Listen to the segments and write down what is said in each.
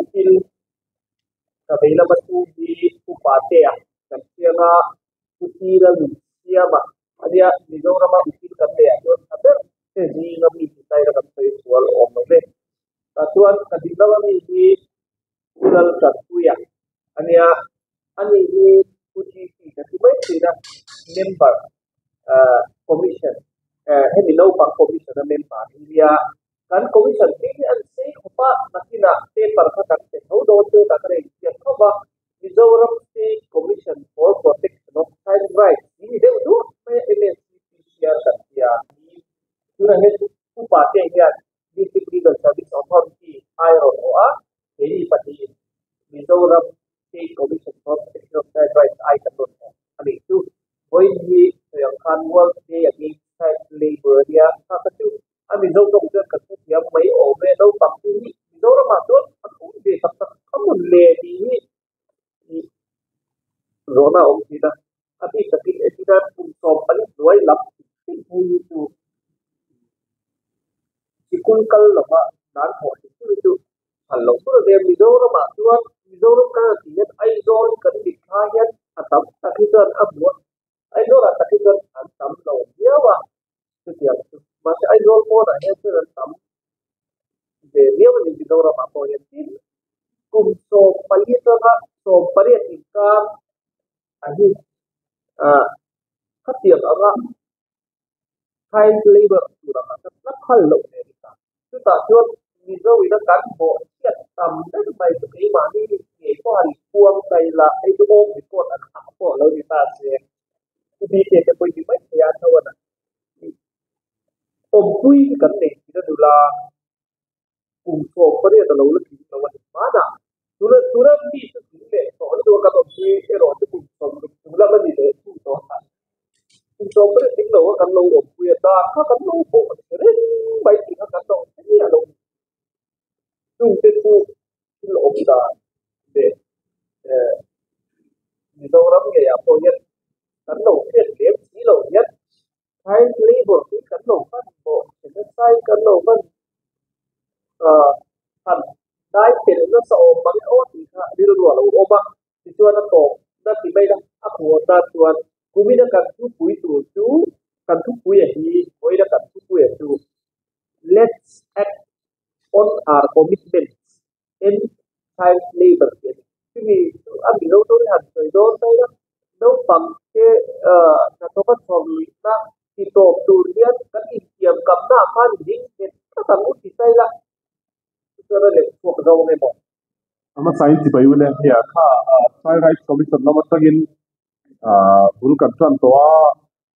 Ukil ka vei lama chu hi upa te a kan chiang a Puti Lalnunsiama a nia Mizorama ukil kan neih ah chuan tha ber te zinga mi ti ta ila kan sawi sual awm lo ve. Tah chuan ka ding lama mi hi Pu Laltanpuia a nia ani hi Pu GC ka ti mai thin a member ah commission eh hemi naupang commission a member hi nia kan commission hi an sei khawp a nakinah paper kha kan pe tho dawn chu tah khan a inziak khawp a Mizoram State Commission for Protection of Child Rights hi ni deuh duah mai a MSCPCR kan ti a tunah hian upa te hian District Legal Service Authority ai rawn awh a, keini pahnihin Mizoram State Commission for Protection of Child Rights ai kan rawn awh a nih chu. Vawiin hi sawi ang khan World Day Against Child Labour a nia, kha kha chu a Mizo tawng chuan kan hrethiam mai awm e, naupang te hi Mizoramah chuan an awm ve tak tak a hmun le tih hi zawhna a awm thin a, a bik takin entir a kum 14 hnuai lam hrim phei hi chu sikul kal lova dan thawh hrim hrim hi chu phal loh tur a nia. Mizoramah chuan Mizoram kan han tih hian Aizawl kan dik thlai hian a tam tak hi chuan a hmu a, Aizawlah tak hi chuan an tam lo viau a, chutiang chu mahse Aizawl pawnah hian chuan an tam ve viau a ni Mizoramah pawh hian tin kum 14 atanga 18 inkar a hi ah khatiang anga child labour tur anga ka la phal loh nen a ni ta. Chutah chuan Mizo ina kan bawh chhiat tam ber mai chu keimahni ngei pawh han puang ta ila hei chu awm report an hah pawh lo ni ta se U BK te pawhin ni mai thei a tho a na. Awmpui hi kan nei thin a nula kum 18 a lo la tling lo a ni hmanah. Tuna tuna mi chu tling leh tawh lutuk a kan awmpui erawh chu kum 60 chung lam a ni leh thung tawh a. Kum 18 tling lo a kan lo awmpui a dan kha kan lo bawh chhe reng mai tih kha kan lo hre miah lo. Chungte chu thil awm dan leh eh Mizoram ngeiah pawh hian kan lo hriat lem si lo hian child labour hi kan lo hman pawh chhe nasa in kan lo hman ah han dai tel nasa awm mang e aw tih kha rilru a lo awm a, tichuan a tawp na ti mai la a khuan tan chuan kumina kan thupui tur chu kan thupui a hi vawiina kan thupui a chu let's act on our commitments end child labour tih a ni. Chumi chu a Mizo tawng hi han sawi dawn mai la, naupang te hnathawka chhawm luihna ti tawp tur hian kan intiam kamna ah khan ding nghet tlat ang u ti sai la, chuchuan a leh chhuak zo ang emaw? A hmasa in chibai u le hei ah kha Child Rights Commission lam atangin bul kan tan tawh a,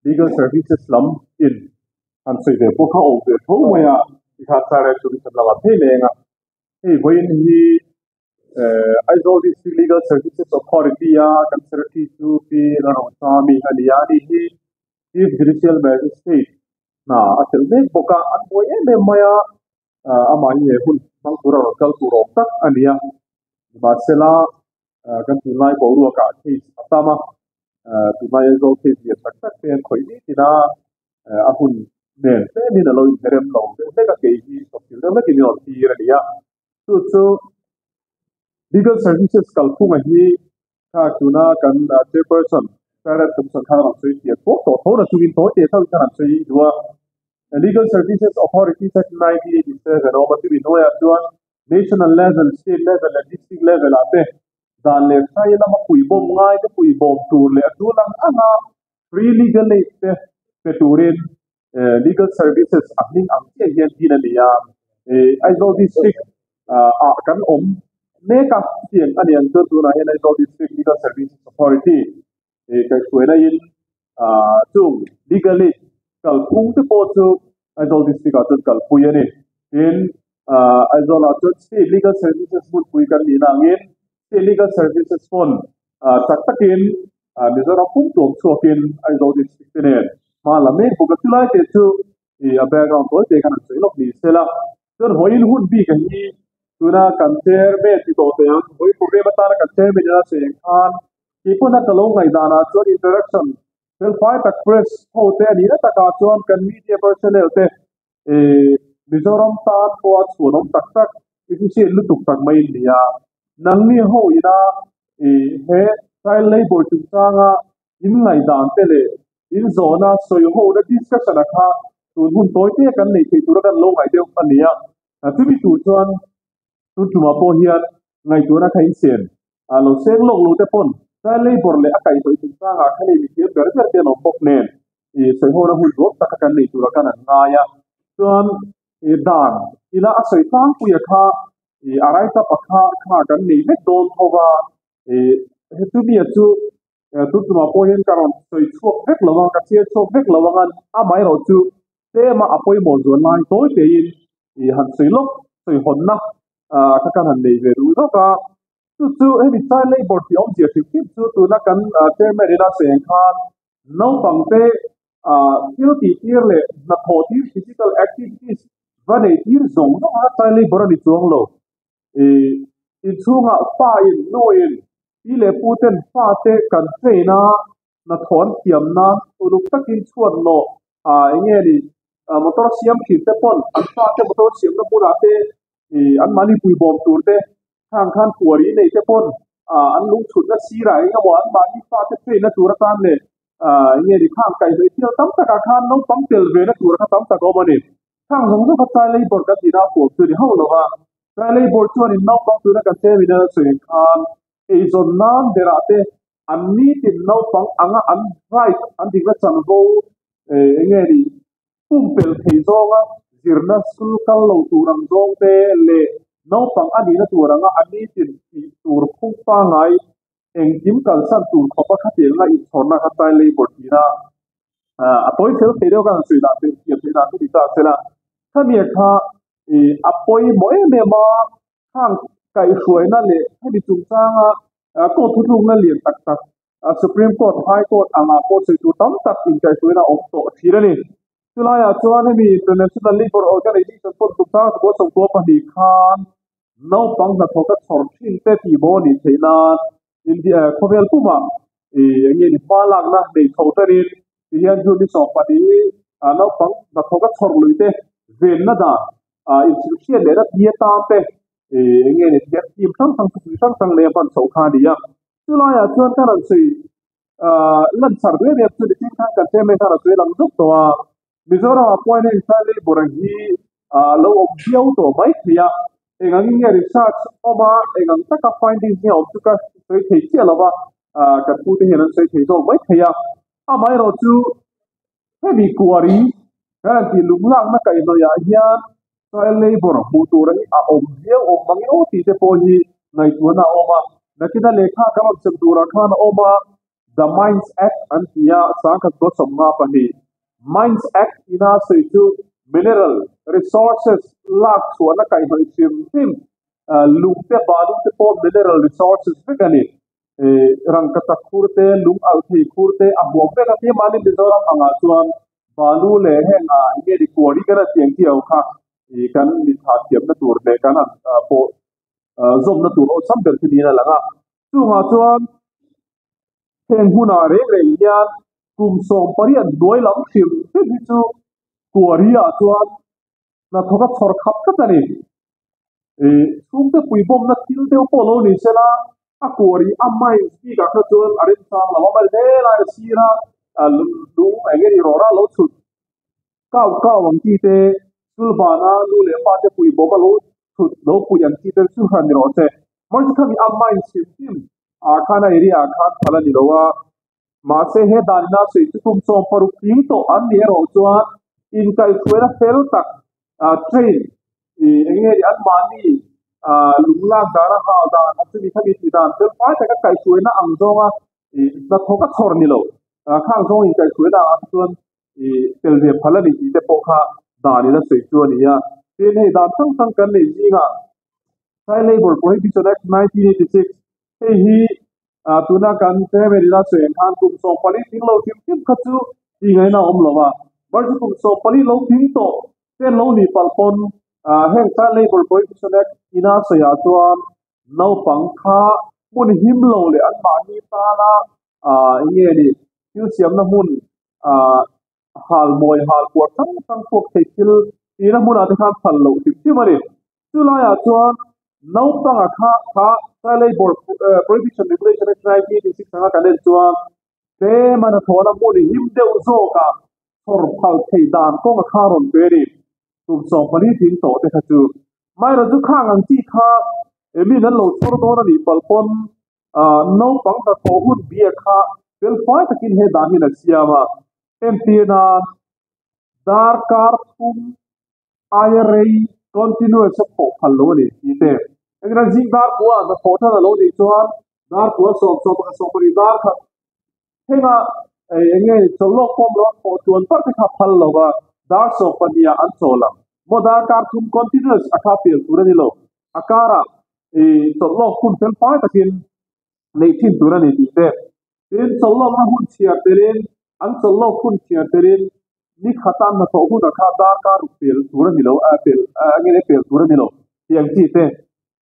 Legal Services lam in han sawi ve pawh kha awm ve tho mai a, tikhan Child Rights Commission lamah phei leng a. Hei vawiin hi Aizawl District Legal Services Authority a kan Secretary chu Pi Lalrosami a ni a, ani hi Chief Judicial Magistrate hna a chelh mek bawk a, an buai em em mai a, amah hi he hun hmang tura rawn kal tur awm tak a ni a, nimahsela kan tunlai boruakah case a tam a, tunlai Aizawl case lian tak tak te an khawih ni tin a. a hun nen tlemin a lo inherem lo deuh hlek a, kei hi sawpchilh deuh hlekin i rawn tir a ni a. Chu chu Legal Services kalphunga hi kha tuna kan Chairperson Parent Commission khan a rawn sawi fiah tawh tawh tho na chungin tawi teh tho in khan an sawi duh a. Legal Services Authority Act 1987 awm a, chumi hnuaiah chuan National level, State level leh District level ah te dan leh hrai lama puibawm ngai te puibawm tur leh a tul ang anga Free legal aid te pe turin legal services a hming ang chiah hian din a ni a, Aizawl district ah kan awm mek a, chutiang a ni ang chuan tunah hian Aizawl District Legal Services Authority kaihhruaina in chung legal aid kalphung te pawh chu Aizawl district ah chuan kalpui a ni. Tin, Aizawl ah chuan State Legal Services hmunpui kan nihna angin State Legal Services pawn chak takin Mizoram pum tuam chhuakin Aizawl district te nen hma la mek bawk a, chulai te chu ih a background tawi te khan an sawi lawk ni sela. Chuan vawiin hun bik a hi tuna kan chairman ti tawh teh ang, vawiin program atana kan chairman ina cheng khan keipawh na ka lo ngaihdanah chuan interaction felfai tak press ho te a nihna takah chuan kan media personnel te ih Mizoram tan pawha chhuanawm tak tak. Efficient lutuk tak mai in ni a, nangni ho ina he child labour chungchanga in ngaihdan te leh in zawhna sawi hona discussion a kha tun hun tawi te kan neih theih tura kan lo ngaih deuh a ni a. Chumi tur chuan tun tumah pawh hian ngaihtuahna kha in sen a lo seng lawk lo te pawn child labour leh a kaihhnawih chungchangah khan hei mithiam ber ber te an awm bawk nen sawi hona hun duap taka kan neih tura kan an ngai a. Chuan dan ila a sawi tlangpuia kha a write up a kha kha kan nei vek dawn tho va, hetumia chu tun tumah pawh hian ka rawn sawi chhuak vek lo a, ka chhiar chhuak vek lo ang a, amaherawh chu tlema a pawimawh zual lai tawi teiin han sawi lawk sawi hawnna kha kan han nei ve duh zawk a. Chu chu hemi child labour tih awmzia hrim hrim chu tuna kan chairman ina sawi ang khan naupangte thil tih tir leh hnathawh tir physical activities va nei tir zawng zawng a child labour a ni chuang lo. Inchhungah fa in nu in pi leh pu ten fa te kan train a hnathawh an thiam nan uluk takin chhuat lawh eng nge ni motor siam thin te pawn an fa te motor siamna hmunah te an mahni puibawm tur te khang khan puari nei te pawn an lungchhutna sirah eng emaw an mahni fa te train na tur atan leh eng nge ni khang kaihhnawih thil tam takah khan naupang tel ve na tur kha tam tak a awm a ni. Khang zawng zawng kha child labour kan tihna a huam chu a ni hauh lo va, child labour chuanin naupang tuna kan tlem in a sawi ang khan eizawn nan berah te an nitin naupang anga an right an dikna chanvo eng nge ni pumpelh thei zawnga zirna sul kal lo tur ang zawng te leh naupang a nihna tur anga a nitin tih tur phung pangngai engkim kalsan tur khawpa khatianga inchhawrna kha child labour tina a tawi fel thei deuh khan han sawi dan te thiam theih dan te ni ta se la khami kha a pawimawh em em a khang kaihhruaina leh hemi chungchanga court thutlukna lian tak tak Supreme Court, High Court angah pawh sawi tur tam tak inkaihhruaina a awm tawh thin a ni. Chulaiah chuan hemi International Labour Organization pawh chungchanga thu 92 khan naupang hnathawka chhawr thin te tih maw a nih theih nan India khawvel pumah eng nge ni hma lakna nei chho tanin tihian June ni 12 naupang hnathawka chhawr lui te venna dan inhrilhhriat lehna ti atan te eng nge ni tihian team hrang hrang thupui hrang hrang leh a hman chhoh kha a ni a. Chulaiah chuan ka rawn sawi lan char duai em chu nichin khan kan chairman khan a sawi lang zuk tawh a, Mizoramah pawhin heng child labour hi a lo awm viau tawh mai thei a, eng angin nge research awm a, eng ang taka findings nge awm chu ka sawi thei chiah lo va, kan pute hian an sawi thei zawk mai thei a. Amaherawhchu hemi kuari kan han tih lunglakna kaihhnawihah hian child labour hmuh tur hi a awm viau awm mang emaw tih te pawh hi ngaihtuahna a awm a, nakina lehkha kan rawn sem turah khan a awm a, The Mines Act an ti a, 1952. Mines Act ina sawi chu mineral resources lak chhuahna kaihhnawih hrim hrim, lung te balu te pawh mineral resources vek a ni. Rangkachak khur te, lung alh thei khur te a hmuam vek a, keimahni Mizoram angah chuan balu leh heng eng nge ni kuari kan han tih ang chi ho kha kan mitha thiamna tur leh kan han pawh zawmna tur awlsam ber chu niin a lang a. Chungah chuan heng hmunah reng reng hian kum 18 hnuai lam hrim hrim hi chu kuari-ah chuan hnathawk a chhawr khap tlat a ni. Chhungte puibawmna thil deuh pawh lo ni sela a kuari a mines bikah kha chuan a remchang lo a, mel hle lai a sir a lung eng nge ni rawra lo chhut kau kau ang chi te sulbana nu leh pa te puibawm a lo chhut lo pui ang chi te chu hran ni rawh se. Mahse khami a mines hrim hrim ah khan a area ah khan phal a ni lo a, mahse he danina sawi chu kum 16 tling tawh an ni erawh chuan inkaihhruaina fel tak train eng nge ni anmahni lunglak dana hal dan a chumi khami tih dan fel fai taka kaihhruaina ang zawnga hnathawk a chhawr ni lo khang zawng inkaihhruaina angah kha chuan tel ve phal a ni tih te pawh kha danin a sawi chu a ni a. Tin hei dan hrang hrang kan neih zingah Child Labour Prohibition Act 1986 hei hi tuna kan chairman ina sawi ang khan kum 14 tling lo hrim hrim kha chu tih ngaihna a awm lo a. Mahse kum 14 lo tling tawh ten lo nih palh pawn heng Child Labour Prohibition Act ina sawiah chuan naupang kha hmun him lo leh anmahni tana eng nge ni thil siamna hmun hal mawi hal kuar hrang hrang chhuak thei thil tihna hmunah te khan phal loh hrim hrim a ni. Chulaiah chuan naupanga kha kha Child Labour Prohibition Regulation Act 1986 anga kan en chuan tlem a hnathawhna hmun i him deuh zawkah chhawr phal theih dan kawng a kha rawn pe a ni. Kum 14 tling tawh te kha chu Maira chu khang ang chi kha emi an lo chhawr dawn a nih palh pawn naupang hnathawh hun bia kha fel fai takin he dan hian a siam a. Entir nan darkar thum aia rei continuous a thawh phal lo a ni tih te. Engtin an zing dar kua hnathawh tan a lo nih chuan dar kua sawm sawm pakhat sawm pahnih dar khat thlengah eng nge chawlh lawk pawm lo a thawh chuan par te kha phal lo va, dar sawm pahnih ah an chawl ang. Maw darkar thum continuous a kha pel tur a ni lo. A karah chawlh lawk hun fel fai takin neih thin tur a ni tih te. Tin, chawlhlawkna hun chhiar telin, an chawlhlawk hun chhiar telin ni khata hnathawh hunah kha darkar ruk pel tur a ni lo, a pel, a nge le pel tur a ni lo tih ang chi te.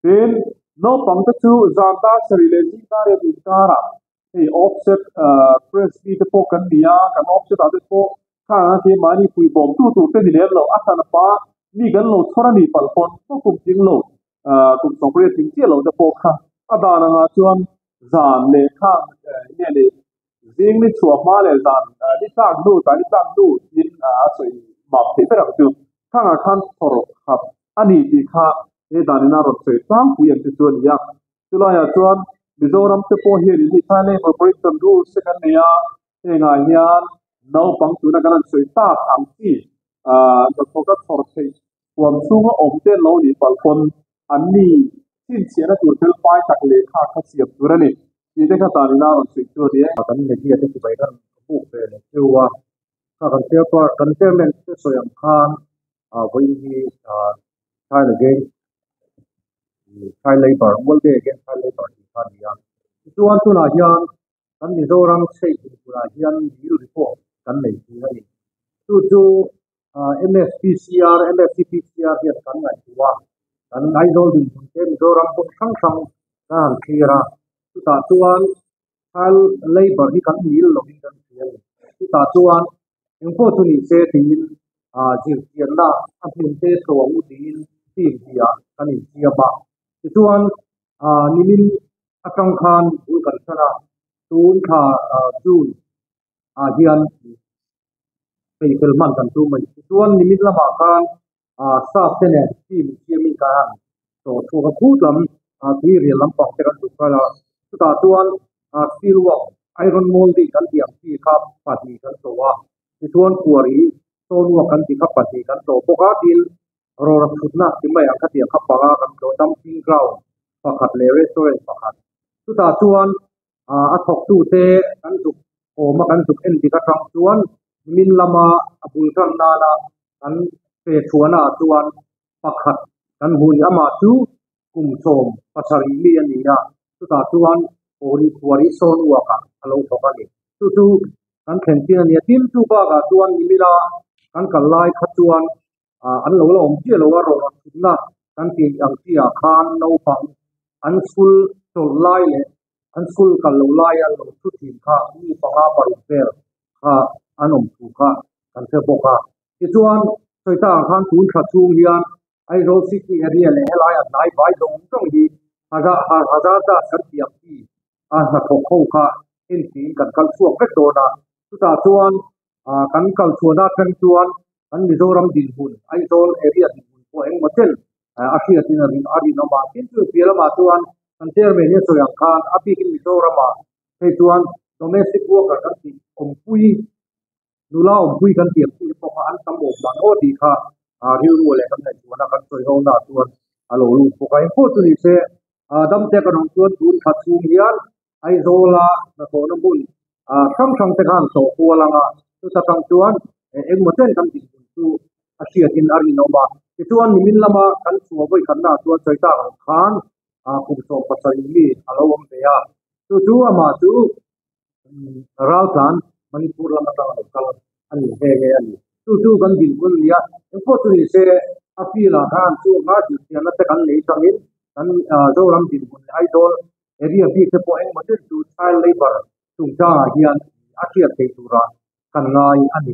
Tin, naupangte chu zan dar sarih leh zing dar riat inkarah hei offset press mi te pawh kan ni a, kan offset ah te pawh khang a keimahni puibawm tu tur te ni lem lo, a hran apa mi kan lo chhawr a nih palh pawn pawh kum tling lo kum 18 tling chiah lo te pawh kha a dan angah chuan zan leh khang nge ni zing ni chhuah hma leh zan ni tlak hnu tlai ni tlak hnu tiin a sawi map theih ber ang chu khangah khan thawr khat a ni tih kha he danin a rawn sawi tlangpui ang te chu a ni a. Chulaiah chuan Mizoram te pawh hian in Child Labour Prohibition Rules te kan nei a, hengah hian naupang tuna kan han sawi tak ang chi hnathawka chhawr theih huam chhunga awm te an lo nih palh pawn an ni chhinchhiahna tur fel fai tak lehkha kha siam tur a ni tih te kha tan ina rawn sawi chu a ni e. Kan media te chibai kan buk ve leh cheu a, kha kan chairper kan chairman te sawi ang khan vawiin hi Child Against Child Labour World Day Against Child Labour tih kha a ni a. Tichuan tunah hian kan Mizoram state dinhmunah hian bill report kan nei thin a ni. Chu chu MSPCR, MSCPCR hian kan ngaihtuah a, kan Aizawl dinhmun te Mizoram hmun hrang hrang kan han thlir a, chutah chuan child labour hi kan mil lovin kan hria a ni. Chutah chuan engpawh chu ni se tiin zirchianna a hmun te chho ang u tiin team hnih ah kan insiam a. Tichuan nimin atang khan bul kan tan a, tun thla June ah hian peihfel hman kan tum a ni. Tichuan nimin lamah khan staff te nen team siamin kan han tawh chhuak a, khut lam tuirial lampang te kan duh kal a, chutah chuan steel work iron moulding kan tih ang chi kha pahnih kan tawh a, tichuan kuari stone work kan tih kha pahnih kan tawh bawk a, tin Rawra thutna ti mai ang khatiang kha panga kan tlawh dumping ground pakhat leh restaurant pakhat. Chutah chuan a thawktute kan zuk awm a kan zuk en dik atang chuan nimin lama a bul tan nana kan pe chhuahna ah chuan pakhat kan hmu ni amah chu kum 70 mi a ni a, chutah chuan pawri khuari sawn uakah a lo thawk a ni. Chu chu kan thlen chin a ni a, tin chu bakah chuan nimila kan kal lai kha chuan an lo la awm chiah lo a, rawh thutna kan tih ang chi ah khan naupang an school chawlh lai leh an school kal lo lai an lo thu thin kha mi panga paruk vel kha an awm thu kha kan hre bawk a. Tichuan sawi tak ang khan tun tha chhung hian Aizawl city area leh helai a hnai vai zawng zawng hi hazar zat kan tih ang chi a hnathawk ho kha entiin kan kal chhuak vek dawn a, chutah chuan kan kal chhuahna atang chuan kan Mizoram dinhmun Aizawl area dinhmun pawh engmaw chen a hriatin a rin a rinawm a, tin chu piah lamah chuan kan chairman hi a sawi ang khan a bikin Mizoramah phei chuan domestic worker kan tih awmpui nula awmpui kan tih ang chi te pawh kha an tam awm dan aw tih kha rilru leh kan ngaihtuahna kan sawi ho naah chuan a lo lut bawk a, engpawh chu ni se damte kan awm chuan tun tha chhung hian Aizawla hnathawhna hmun hrang hrang te khan sawh kual ang a, chuta tang chuan engmaw chen kan dinhmun chu a hriatin a rinawm a. Tichuan nimin lama kan chhuah vawi khatnaah chuan sawi tak ang khan kum 17 mi a lo awm ve a, chu chu amah chu raltlan Manipur lam atang a lo kal a ni nghe nghe a ni. Chu chu kan dinhmun a ni a, engpawh chu ni se a field ah khan chu anga zirchianna te kan nei tangin kan Zoram dinhmun leh Aizawl Area bik te pawh engmaw chen chu child labour chungchangah hian a hriat theih turah kan ngai a ni.